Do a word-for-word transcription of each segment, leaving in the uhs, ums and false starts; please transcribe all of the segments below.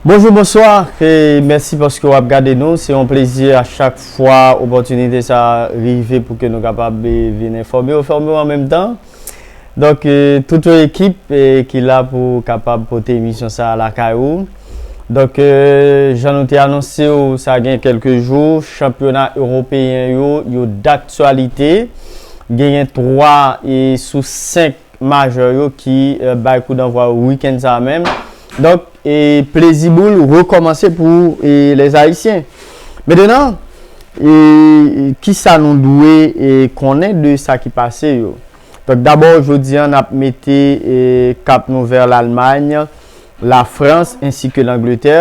Bonjou, bonswa, e mèsi paske w ap gade nou. Se yon plezi a chak fwa opòtinite sa a rive pou ke nou kapab, e, vin enfòme w, fòme w an menm tan. Donk, e, tout yon ekip, e, ki la pou kapab pote emisyon sa a lakay ou. Donk, e, jan nou te anonse w, sa gen kèlke jou, chanpyona ewopeyen yo, yo daktyalite. Genyen twa, e, sou senk majè yo ki, e, bay koudannvwa wikenn sa a menm. Donk, e, plezi boul rekòmanse pou, e, lèzayisyen. Mentenan, e, kisa nou dwe, e, konnen de sa ki pase yo? Donk, dabò, jodi a, n ap mete, e, kap nou vè Lalmany, Lafrans ensi ke Langletè,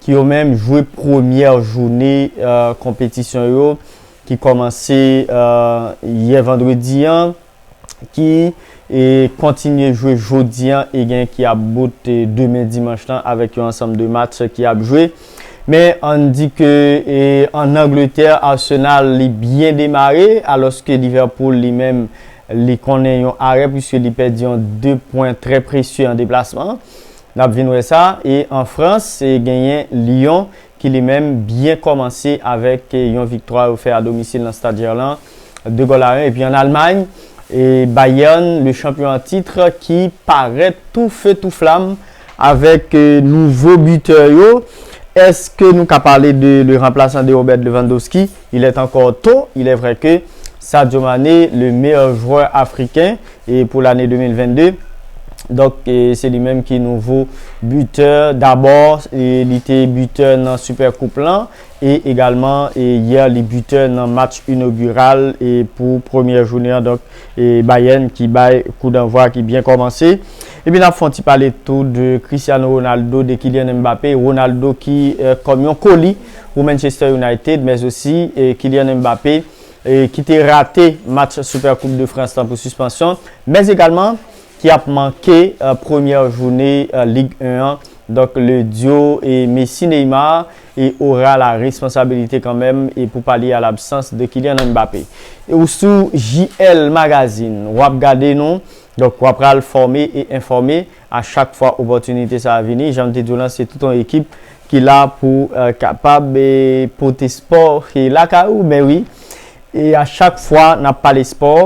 ki yo menm jwe premyè jounen, e, konpetisyon yo, ki kòmanse, e, yè vandredi an, ki, e, kontinye jwe jodi an e gen ki ap bout, e, demen dimanch lan avèk yon ansanm de match ki ap jwe. Men ann di ke, e, ann Angletè, Arsenal li byen demare, alòske Liverpool li menm li konnen yon arè puiske li pèdi yon de pwen trè presye an deplasman. N ap vin wè sa. E an Frans, e genyen Lyon ki li menm byen kòmanse avèk, e, yon viktwa yo fè a domisil nan stad Gerland, de gòl a en. Epi an Almay, e, Bayern, le champion en titre, ki parèt tou fe tou flam avèk, e, nouvo bitè yo. Èske nou ka pale de le remplaçant de Robert Lewandowski? Il est encore tôt. Il est vrai que Sadio Mané, le meilleur joueur africain, e pou lane de mil vennde. Donk, e, se li menm ki nouvo bitè. Dabò, e, li te bitè nan Super Coupe lan. E egalman, e, yè, li bitè nan match inogiral, e, pou premyè jounen an. Donk, e, Bayern ki bay koudannvwa ki byen kòmanse. Epi n ap fè yon ti pale tou de Cristiano Ronaldo, de Kylian Mbappé. Ronaldo ki, e, kòm yon koli pou Manchester United, men osi, e, Kylian Mbappé, e, ki te rate match Super Coupe de France lan pou sispansyon, men egalman ki ap manke, e, premyè jounen, e, Lig en an. Donk, le duo, e, Messi-Neymar, e, aura la responsabilité quand même, e, pou palye a l'absence de Kylian Mbappé. E ou sou J L Magazine, w ap gade nou, donk w ap pral fòme e enfòme a chak fwa opòtinite sa a vini. Jan m te di w lan, se tout yon ekip ki la pou, e, kapab, e, pote spò, e, lakay ou, men wi. E a chak fwa n ap pale spò,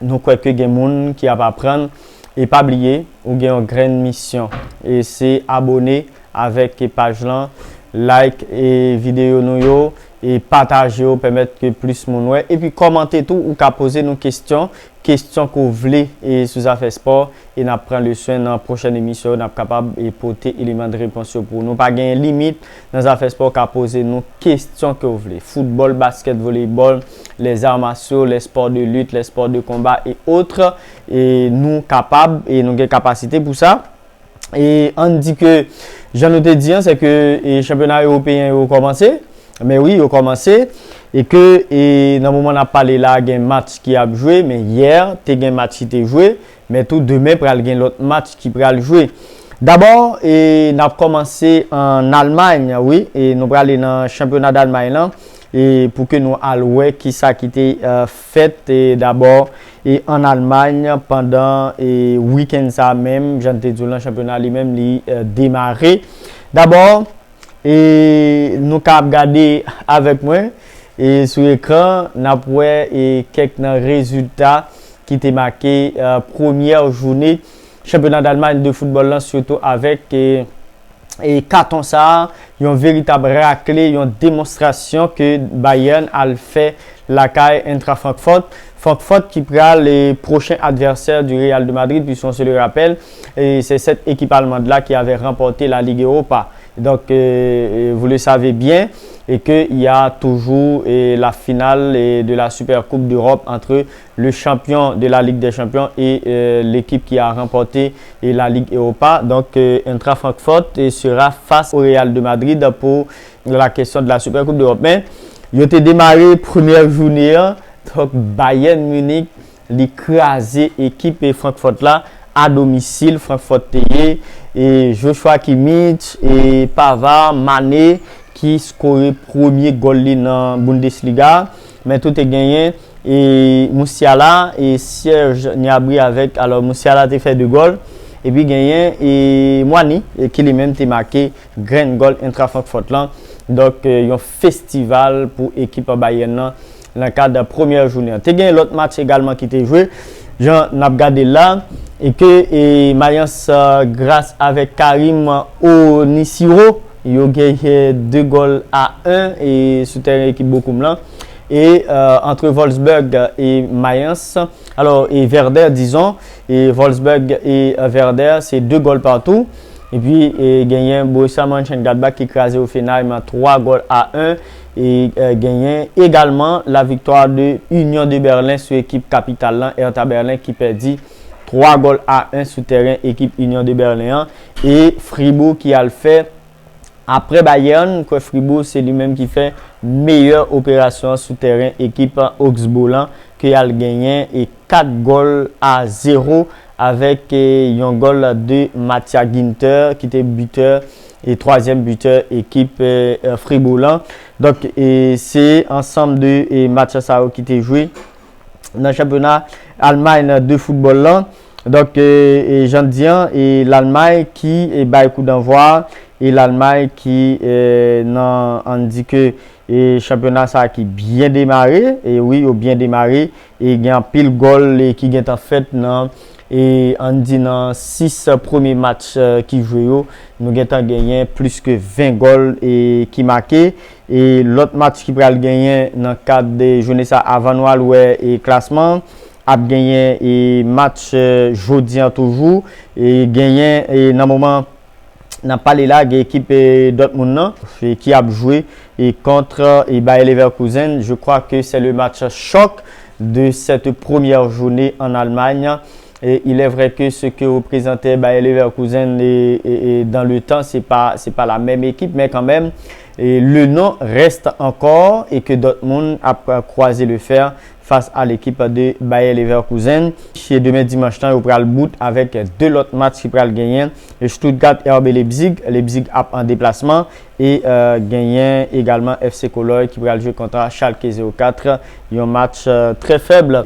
nou kwè ke gen moun ki ap aprann. E pa bliye, ou gen yon grenn misyon. E se abone avèk paj lan, like, e, videyo nou yo, e pataje yo, pèmèt ke plis moun wè. Epi kòmante tou, ou ka poze nou kesyon, kesyon ke w vle, e, sou zafè spò, e n ap pran le swen nan pwochèn emisyon yo, n ap kapab, e, pote eleman de repons yo pou ou. Nou pa gen limit nan zafè spò, w ka poze nou kesyon ke w vle. Foutbòl, baskèt, voleybòl, les arts martiaux, les sports de lutte, les sports de combat et autres, e nou kapab, e nou gen kapasite pou sa. E ann di ke, jan nou te di an, se ke, e, chanpyona ewopeyen yo kòmanse. Men wi, yo kòmanse. E ke, e, nan moman n ap pale la, gen match ki ap jwe, men yè, te gen match ki te jwe, men tou demen pral gen lòt match ki pral jwe. Dabò, e, n ap kòmanse ann Almay, wi, e nou prale nan chanpyona Dalmay lan, e pou ke nou al wè kisa ki te, e, fèt, e, dabò, e ann Almay pandan, e, wikenn sa a menm, jan n te di w lan, chanpyona li menm li, e, demare. Dabò, e nou ka ap gade avèk mwen, e sou ekran, n ap wè, e kèk nan rezilta ki te make, e, premyè jounen chanpyona Dalmay de foutbòl lan, sitou avèk, e, e katon sa a, yon veritab rakle, yon demonstrasyon ke Bayern al fè lakay Eintracht Francfort. Francfort ki pral, e, pwochen advèsè du Real de Madrid, puisqu'on se le rappelle, e se cette équipe allemande là qui avait remporté la Ligue Europa. Donc, euh, vous le savez bien, et qu'il y a toujours, euh, la finale, euh, de la Super Coupe d'Europe entre le champion de la Ligue des Champions et, euh, l'équipe qui a remporté, euh, la Ligue Europa. Donc, euh, Eintracht Francfort, euh, sera face au Real de Madrid pour la question de la Super Coupe d'Europe. Men, yo te demare premyè jounen an, donk Bayern Munich, li kraze ekip, e, Francfort la, a domisil, Francfort te ye, e Joshua Kimmich, e Pavard, Mané, ki skore premye gòl li nan Bundesliga. Men tou te genyen, e Musiala, e Serge Gnabry avèk, alò Musiala te fè de gòl, Epi genyen e Mwani e ki li menm te make grenn gòl Eintracht Francfort lan. Donk, e, yon festival pou ekip Bayern nan nan kad premyè jounen an. Te gen lòt match egalman ki te jwe, jan n ap gade la, e ke e Mayence, e, gras avèk Karim Onisiwo, yo genyen de gòl a en e sou tèren ekip Bochum lan. E, e, antre Wolfsburg e Mayence, alò, e Werder, dizon, e Wolfsburg e, e Werder, se de gòl patou. Epi, e, genyen Borussia Mönchengladbach ki kraze Hoffenheim twa gòl a en. E, e, genyen egalman la victoire de Union de Berlin sou ekip kapital lan, Hertha Berlin, ki pèdi twa gòl a en sou tèren ekip Union de Berlin an. E Fribourg ki al fè, apre Bayern, m kwè Fribourg se li menm ki fè meyè operasyon an sou tèren ekip Augsbourg lan, ke y al genyen e kat gòl a zewo avèk, e, yon gòl de Mattia Ginter ki te bitè e twazyèm bitè ekip, e, e, Fribourg lan. Donk, e, se ansanm de, e, match sa yo ki te jwe nan chanpyona Almay de foutbòl lan. Donk, e, e, jan n di an, e Lalmay ki, e, bay kou danvwa, e Lalmay ki, e, nan, ann di ke, e chanpyona sa ki byen demare, e wi, yo byen demare, e gen anpil gòl, e, ki gentan fèt nan, e ann di nan sis premye match, e, ki jwe yo, nou gentan genyen plis ke ven gòl, e, ki make. E lòt match ki pral genyen nan kad de jounen sa, avan nou al wè e klasman, ap genyen e match, e, jodi an toujou. E genyen, e nan moman n ap pale la, gen ekip, e, Dortmund nan, e, ki ap jwe, e, kont, e, Bayer Leverkusen. Je crois que c'est le match choc de cette première journée en Allemagne. Et il est vrai que ce que représentait Bayer Leverkusen et, et, et dans le temps, c'est pas, c'est pas la même équipe, mais quand même, et le nom reste encore et que Dortmund a croisé le fer face à l'équipe de Bayer Leverkusen. E demen dimanch lan, yo pral bout avèk de lòt match ki pral genyen. Stuttgart R B Leipzig, Leipzig ap an deplasman, e, e, genyen egalman F C Cologne ki pral jwe kontra Schalke zewo kat, yon match, e, trè fèb.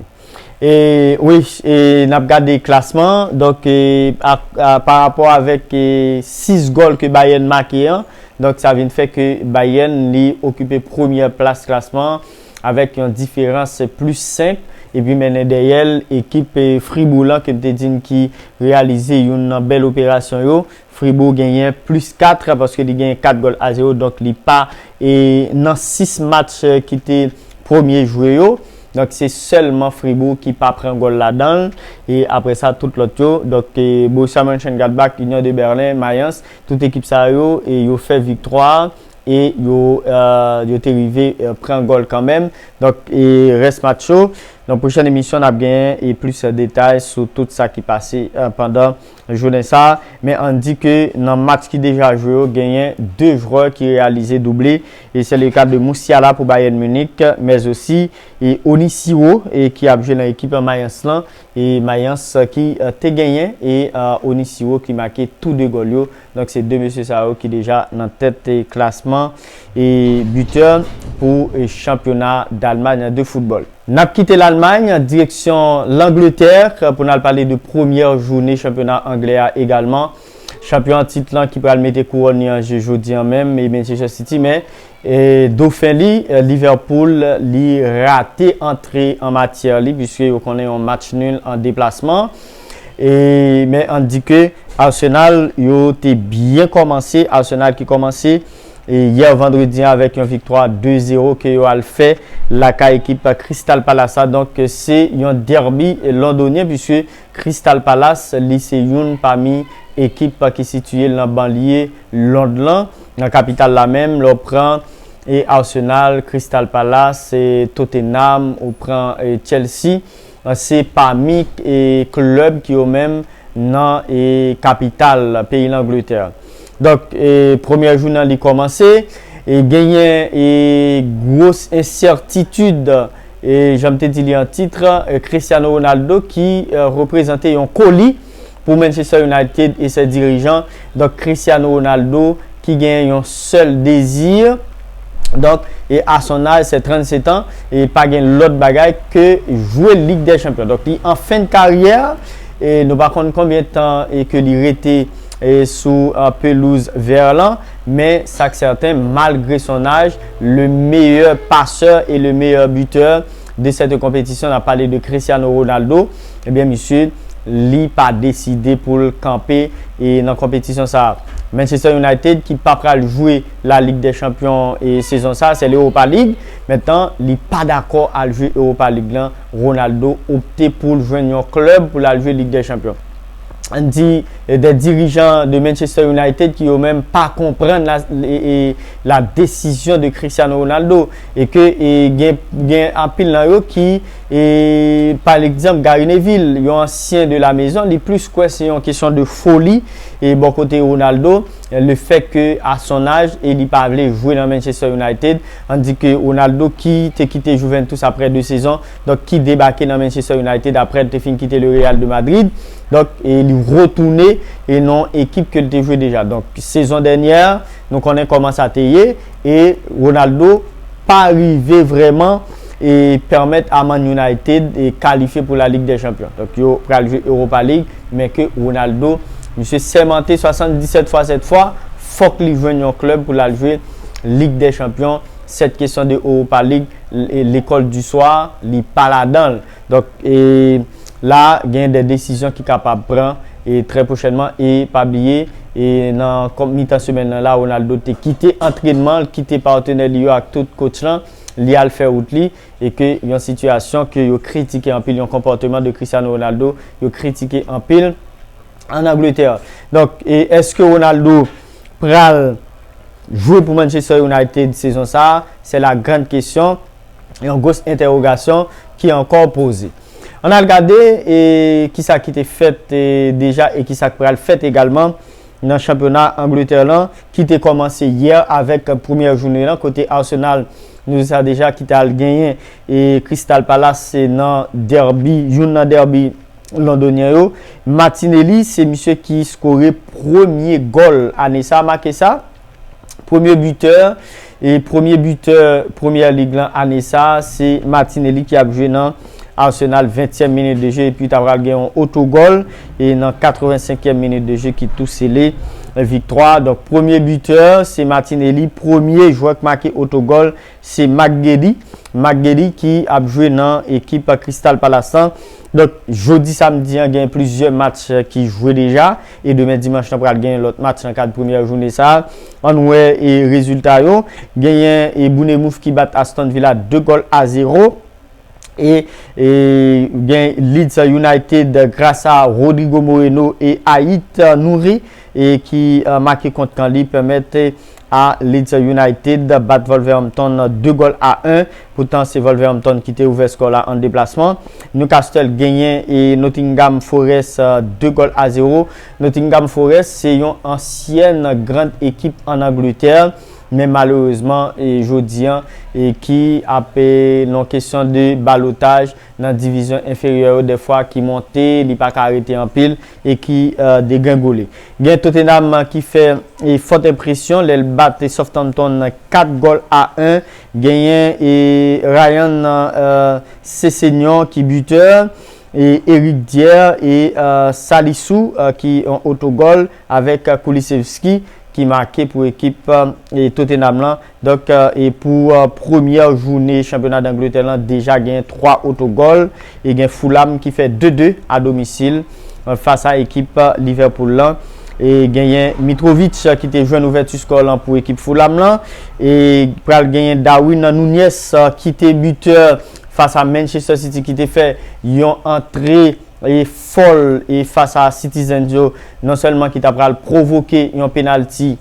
E wi, e n ap gade klasman, donk, e, a, a, pa rapò avèk, e, sis gòl ke Bayern make an, donk sa vin fè ke Bayern li okipe premyè plas klasman avèk yon diferans plis senk, epi mennen dèyè l ekip, e, Fribourg lan ke m te di n ki reyalize youn nan bèl operasyon yo. Fribourg genyen plis kat paske li genyen kat gòl a zewo, donk li pa, e, nan sis match, e, ki te premye jwe yo. Donk se sèlman Fribourg ki pa pran gòl ladan l. E apre sa, tout lòt yo. Donk, e, Borussia Mönchengladbach, Union de Berlin, Mayence, tout ekip sa yo, e yo fè viktwa e yo, e, yo te rive, e, pran gòl kanmenm. Donk, e rès match yo, nan pwochèn emisyon, n ap genyen e plis detay sou tout sa ki pase, e, pandan jounen sa. Men ann di ke nan match ki deja jwe yo, genyen de jwè ki reyalize double. E se le ka de Musiala pou Bayern Munich, men osi e Onisiwo, e ki ap jwe nan ekip Mayence lan. E Mayence ki, e, te genyen e, e, Onisiwo ki make tou de gòl yo. Donk se de mesye sa yo ki deja nan tèt, e, klasman e bitè pou, e, chanpyona Dalmay de foutbòl. N ap kite Lalmay, direksyon Langletè, pou n al pale de premyè jounen chanpyona anglè a egalman. Chanpyon an tit lan ki pral mete kouwòn li an je jodi an menm, e Manchester City, men, e, dofen li, e, Liverpool, li rate antre an matyè li, piske yo konnen yon match nul an deplasman. E, men ann di ke Arsenal, yo te byen kòmanse, Arsenal ki kòmanse e yè vandredi an avèk yon viktwa de zewo ke yo al fè lakay ekip Crystal Palace la. Donk, se yon dèbi londonyen, piske Crystal Palace, li se youn pami ekip ki sitiye nan banlye Lond lan, nan kapital la menm. Lè w pran e Arsenal, Crystal Palace, e Tottenham, ou pran e Chelsea, se pami e klèb ki yo menm nan e kapital peyi Langletè. Donk, e premyè jounen an li kòmanse, e genyen e gwo ensètitid, e jan m te di li an tit, e Cristiano Ronaldo ki, e, reprezante yon koli pou Manchester United e se dirijan. Donk, Cristiano Ronaldo ki gen yon sèl dezi. Donk, e à son âge, c'est trente-sept ans, e pa gen lòt bagay ke jwe Ligue des Champions. Donk, li an fen de karyè, E nou pa konn konbyen tan e ke li rete e sou a, pelouz vè lan, men sa k sèten, malgre son âge, le meilleur passeur et le meilleur buteur de cette compétition, n ap pale de Cristiano Ronaldo, ebyen, misye, li pa deside pou l kanpe e nan konpetisyon sa a. Manchester United ki pa pral jwe la Ligue des Champions e sezon sa a, se l'Europa League. Mentnan, li pa dakò al jwe Europa League lan. Ronaldo opte pou l jwenn yon klèb pou l al jwe Ligue des Champions. Ann di, e, des dirigeants de Manchester United ki yo menm pa konprann la, e, e, la décision de Cristiano Ronaldo e ke e, gen, gen anpil nan yo ki, e, pa egzanp, Gary Neville, yon ansyen de la maison, li plis kwè se yon kesyon de foli e bò kote Ronaldo, le fait que à son âge e li pa vle jwe nan Manchester United, ann di ke Ronaldo ki te kite Juventus apre de sezon, donk ki debake nan Manchester United apre l te fin kite le Real de Madrid. Donk, e li retounen e nan ekip ke l te jwe deja. Donk, sezon dènyè, nou konnen kòman sa te ye, e Ronaldo pa rive vrèman e pèmèt a Man United e kalifye pou la Ligue des Champions. Donk, yo pral jwe Europa League, men ke Ronaldo, misye sèmante swasanndisèt fwa sèt fwa, fòk li jwenn yon klèb pou l al jwe Ligue des Champions. Cette question de Europa League, e, l'école du soir, li pa ladan l. Donk, e, la, gen de desizyon ki kapab pran e trè pwochènman. E pa bliye, e nan kòm mitan semèn nan la, Ronaldo te kite antrènman, l kite patnè li yo ak tout coach lan, li al fè wout li, e ke yon sitiyasyon ke yo kritike anpil, yon konpòteman de Cristiano Ronaldo, yo kritike anpil an Angletè. Donk, e èske Ronaldo pral jwe pou Manchester United sezon sa a? C'est la grande question, yon gwo entèwogasyon ki ankò poze. Ann al gade e kisa ki te fèt e deja e kisa k pral fèt egalman nan chanpyona Angletè lan ki te kòmanse yè avèk premyè jounen lan kote Arsenal, nou di sa deja, ki t al genyen e Crystal Palace nan dèbi, youn nan dèbi londonyen yo. Martinelli, se misye ki skore premye gòl ane sa, make sa. Premye bitè, e premye bitè Premyè Lig lan ane sa, se Martinelli ki ap jwe nan Arsenal, ventyèm minit de jeu, epi ta pral gen yon otogòl, e nan katrevensenkyèm minit de jeu ki tou sele viktwa. Donk, premye bitè, se Martinelli, premye jwè k make otogòl, se Maghedi. Maghedi ki ap jwe nan ekip Crystal Palace lan. Donk, jodi samdi an, gen plizyè match ki jwe deja. E demen dimanch lan pral gen lòt match nan kad premyè jounen sa a. Ann wè e rezilta yo. Genyen e Bournemouth ki bat Aston Villa de gòl a zewo. E, e gen Leeds United gras a Rodrigo Moreno e Ait Nouri e ki e, make kont kan li pèmèt a Leeds United bat Wolverhampton de gòl a en. Poutan, se Wolverhampton ki te ouvè skò la an deplasman. Newcastle genyen e Nottingham Forest e, de gòl a zewo. Nottingham Forest se yon ansyèn gran ekip an Angletè, men malerezman, e jodi an, e ki ap e, nan kesyon de balotaj nan divizyon enferyè yo, dèfwa ki monte, li pa ka rete anpil e ki e, degrengole. Gen Tottenham ki fè e, fòt enpresyon lè l bat Southampton kat gòl a en. Genyen e, Ryan e, Sessegnon ki bitè, e Eric Dier e e, Salisu e, ki yon otogòl avèk Kulusevski ki make pou ekip e, Tottenham lan. Donk, e, e pou e, premyè jounen chanpyona Dangletè lan, deja gen twa otogòl e gen Fulham ki fè de de a domisil e, fas a ekip e, Liverpool lan. E genyen Mitrovic e, ki te jwenn ouvèti skò lan pou ekip Fulham lan. E pral genyen Darwin Nunez e, ki te bitè fas a Manchester City, ki te fè yon antre e fòl e fas a Citizens yo, non sèlman ki ta pral pwovoke yon penalti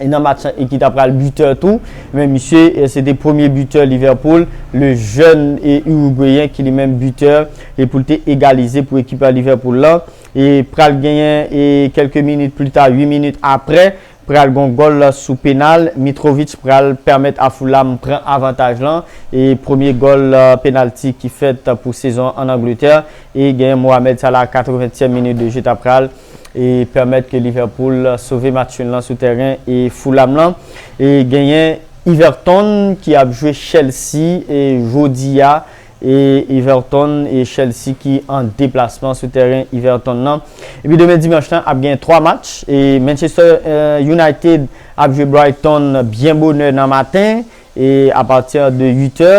e nan match lan e ki ta pral bitè tou, men misye e, se te premye bitè Liverpool, le jeune e Uruguayen ki li menm bitè e pou l te egalize pou ekip a Liverpool lan. E pral genyen e kèlke minit pli ta, uit minit apre, pral gon gòl sou penal, Mitrovic pral pèmèt a Fulham pran avantaj lan. E premye gòl e, penalti ki fèt pou sezon an Angletè. E genyen Mohamed Salah, katreventyèm minit de jeu, ta pral e pèmèt ke Liverpool sove match nul lan sou tèren e Fulham lan. E genyen Everton ki ap jwe Chelsea e jodi a e Everton e Chelsea ki an deplasman sou tèren Everton nan. Epi demen dimanch lan ap gen twa match. E Manchester eh, United ap jwe Brighton byen bonè nan maten e apati de uit è.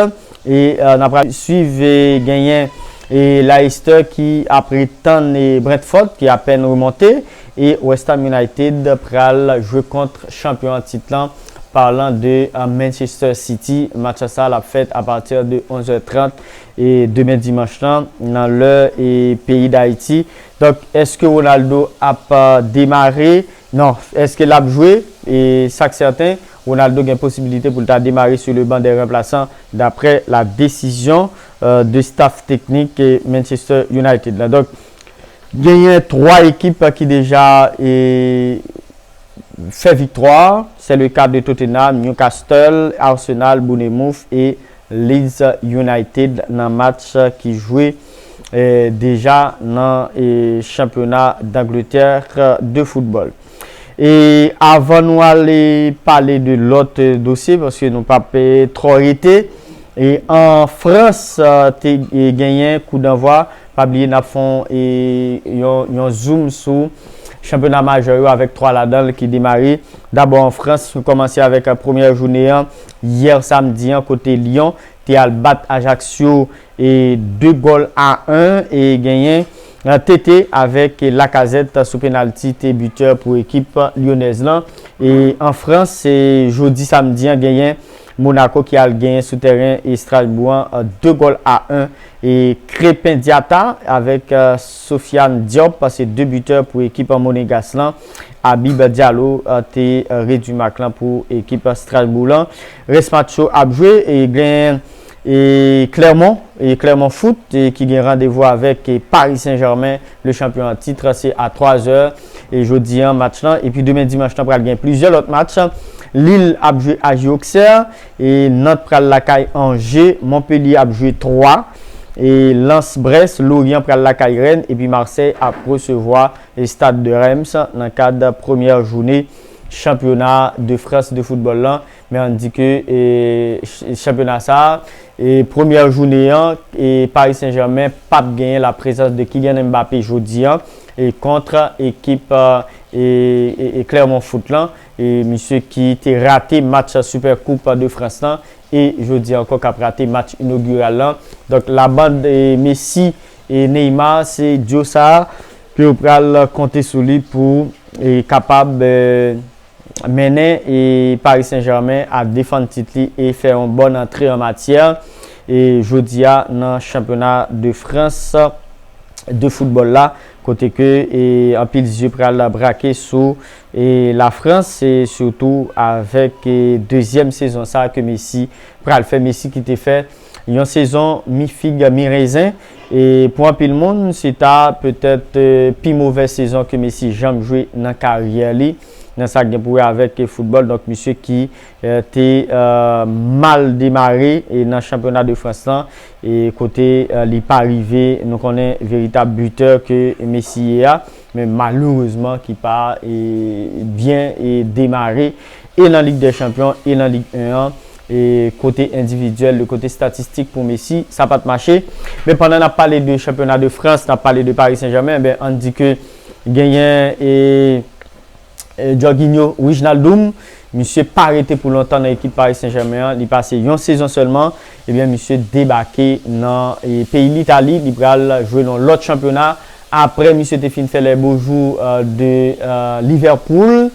E eh, n ap swiv e genyen e Leicester ki ap ret tann e Brentford ki apèn remonte. E West Ham United pral jwe kont chanpyon an tit lan, parlan de eh, Manchester City. Match sa l ap fèt apati de onz è trant e demen dimanch lan nan lè e peyi Dayiti. Donk, èske Ronaldo ap eh, demare? Non. Èske l ap jwe? E sa k sèten, Ronaldo gen posibilite pou l ta demare sou le ban dè ranplasan, daprè la desizyon eh, de staff teknik eh, Manchester United la. Donk, genyen twa ekip ki deja e, fè viktwa. Se le ka de Tottenham, Newcastle, Arsenal, Bournemouth e Leeds United nan match ki jwe eh, deja nan eh, chanpyona d'Angleterre de football. E avan nou ale pale de lòt eh, dosye, paske nou p ap eh, twò rete, e an Frans eh, te eh, genyen kou danvwa. Pa bliye n ap fè yon, eh, yon, yon zoom sou chanpyona majè yo avèk twa ladan l ki demare. Dabò an Frans, nou kòmanse avèk eh, premyè jounen an yè samdi an kote Lyon te al bat Ajaccio e de gòl a en e genyen eh, Tete avèk Lacazette sou penalti te bitè pou ekip lyonèz lan. E an Frans, se jodi samdi an genyen Monaco ki al genyen sou tèren e Strasbourg an eh, de gòl a en. E Crépin Diatta avèk eh, Sofiane Diop se de bitè pou ekip monegas lan. Habib Diallo eh, te eh, redui mak lan pou ekip Strasbourg lan. Rès match yo ap jwe e gen e Clermont e Clermont Foot e ki gen randevou avèk e Paris Saint-Germain, le champion en titre, se a twa zè e jodi an match lan. Epi demen dimanch lan pral gen plizyè lòt match. Lille ap jwe aji Auxerre e Nantes pral lakay Angers, Montpellier ap jwe twa e Lens Brest, Lorient pral lakay Rennes epi Marseille ap resevwa e Stade de Reims nan kad premyè jounen chanpyona de Frans de foutbòl lan. Men ann di ke e, ch- chanpyona sa a, e premyè jounen an, e Paris Saint-Germain p ap genyen la prezans de Kylian Mbappé jodi an e kont ekip e, e, e Clermont Foot lan. E misye ki te rate match Super Coupe de France lan e jodi ankò k ap rate match inogiral lan. Donk la band e Messi e Neymar, se duo sa a ke yo pral konte sou li pou e kapab e, mennen e Paris Saint-Germain a defann tit li e fè yon bòn antre an matyè e jodi a nan chanpyona de Frans de foutbòl la, kote ke e, anpil zye pral brake sou e, Lafrans e sitou avèk e, dezyèm sezon sa ke Messi pral fè. Messi ki te fè yon sezon mi fig mi rezen e pou anpil moun se ta petèt e, pi movè sezon ke Messi janm jwe nan karyè li nan sa k gen pou wè avèk foutbòl. Donk misye ki e, te e, mal demare e, nan chanpyona de Frans lan e kote e, li pa rive, nou konnen, veritab bitè ke Messi ye a, men malerezman ki pa e, byen e, demare e nan Lig dè Chanpyon e nan Lig en an e kote endividyèl, de kote statistik pou Messi, sa pa t mache. Men pandan n ap pale de chanpyona de Frans, n ap pale de Paris Saint-Germain, ben ann di ke genyen e e, Jorginho Wijnaldum, misye pa rete pou lontan nan ekip Paris Saint-Germain an, li pase yon sezon sèlman, ebyen misye debake nan e, peyi Litali, li pral jwe nan lòt chanpyona, apre misye te fin fè les beaux jours e, de e, Liverpool,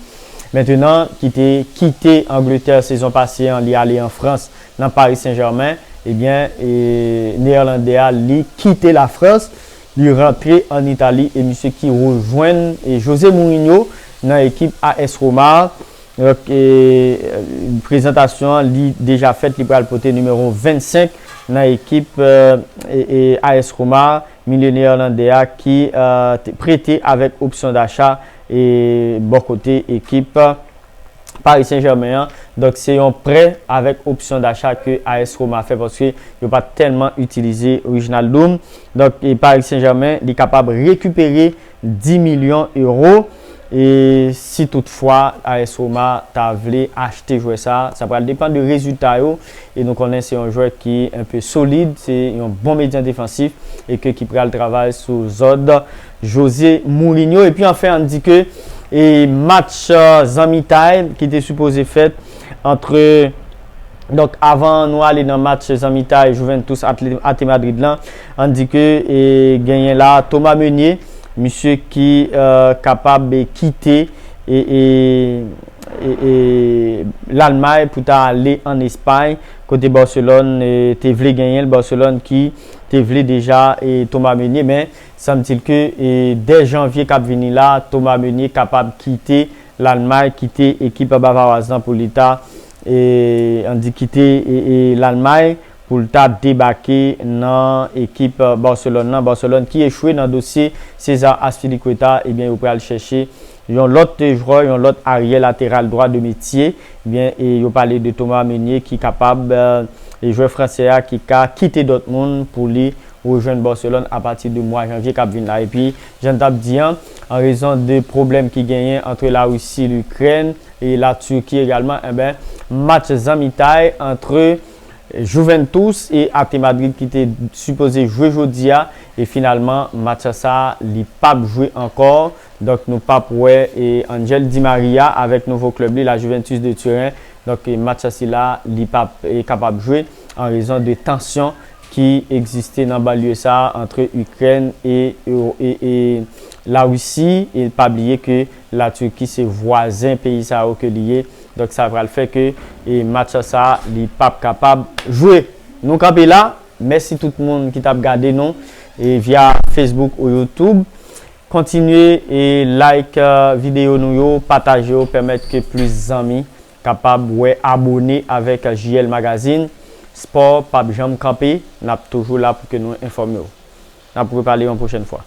mentenan ki te kite Angletè sezon pase an, li ale an Frans nan Paris Saint-Germain, ebyen e, neyèlandè a li kite Lafrans, li rantre an Itali e misye ki rejwenn e Jose Mourinho nan ekip A S Roma. Donk e, prezantasyon an li deja fèt, li pral pote nimewo vennsenk nan ekip e, e, A S Roma, milye neyèlandè a ki e, te prete avèk opsyon dacha e bò kote ekip Paris Saint-Germain an. Donk se yon prè avèk opsyon dacha ke A S Roma fè paske yo pa t tèlman itilize Wijnaldum. Donk e Paris Saint-Germain li kapab rekipere dis milyon ewo E si toutfwa A S Roma ta vle achte jwè sa, sa pral depann de rezilta yo. E nou konnen se yon jwè ki enpe solid, se yon bon medyan defansif e ke ki pral travay sou zòd Jose Mourinho. Epi anfen, ann di ke e match uh, zanmitay ki te sipoze fèt antre Donk, avan nou ale nan match zanmitay Juventus Atle- Ate Madrid lan, ann di ke e, genyen la Thomas Meunier, misye ki e, kapab e, kite e, e, e, e, Lalmay pou ta ale ann Espay, kote Barcelone e, te vle genyen l, Barcelone ki te vle deja e, Thomas Meunier, men sanm di ke e, dè janvye k ap vini la, Thomas Meunier kapab kite Lalmay, kite ekip bavaroise lan pou li ta e, ann di kite e, e, Lalmay pou l ta debake nan ekip Barcelone nan. Barcelone ki echwe nan dosye Cesar Azpilicueta, ebyen yo pral chèche yon lòt jwè, yon lòt aryè lateral dwa de metye. Ebyen e, yo pale de Thomas Meunier ki kapab e, e jwè fransè a ki ka kite Dortmund pou li rejwenn Barcelone apati de mwa janvye k ap vin la. Epi, jan n t ap di an, an rezon de pwoblèm ki genyen antre Larisi, Likrèn e Latirki egalman, enben, match zanmitay antre Juventus e Ate Madrid ki te sipoze jwe jodi a, e finalman, match sa, li p ap jwe ankò. Donk, nou p ap wè e Angel Di Maria avèk nouvo klèb li, la Juventus de Turin. Donk, e match sila, li p ap e kapab jwe an rezon de tansyon ki egziste nan banlye sa a antre Ikrèn e, e, e, e Larisi. E pa bliye ke Latirki se vwazen peyi sa yo ke li ye. Donk, sa pral fè ke e match sa, li p ap kapab jwe. Nou kanpe la. Mèsi tout moun ki t ap gade nou e via Facebook ou YouTube. Kontinye e like e, videyo nou yo, pataje yo, pèmèt ke plis zanmi kapab wè, abone avèk J L Magazine. Spò p ap janm kanpe, n ap toujou la pou ke nou enfòme w. N ap repale yon pwochèn fwa.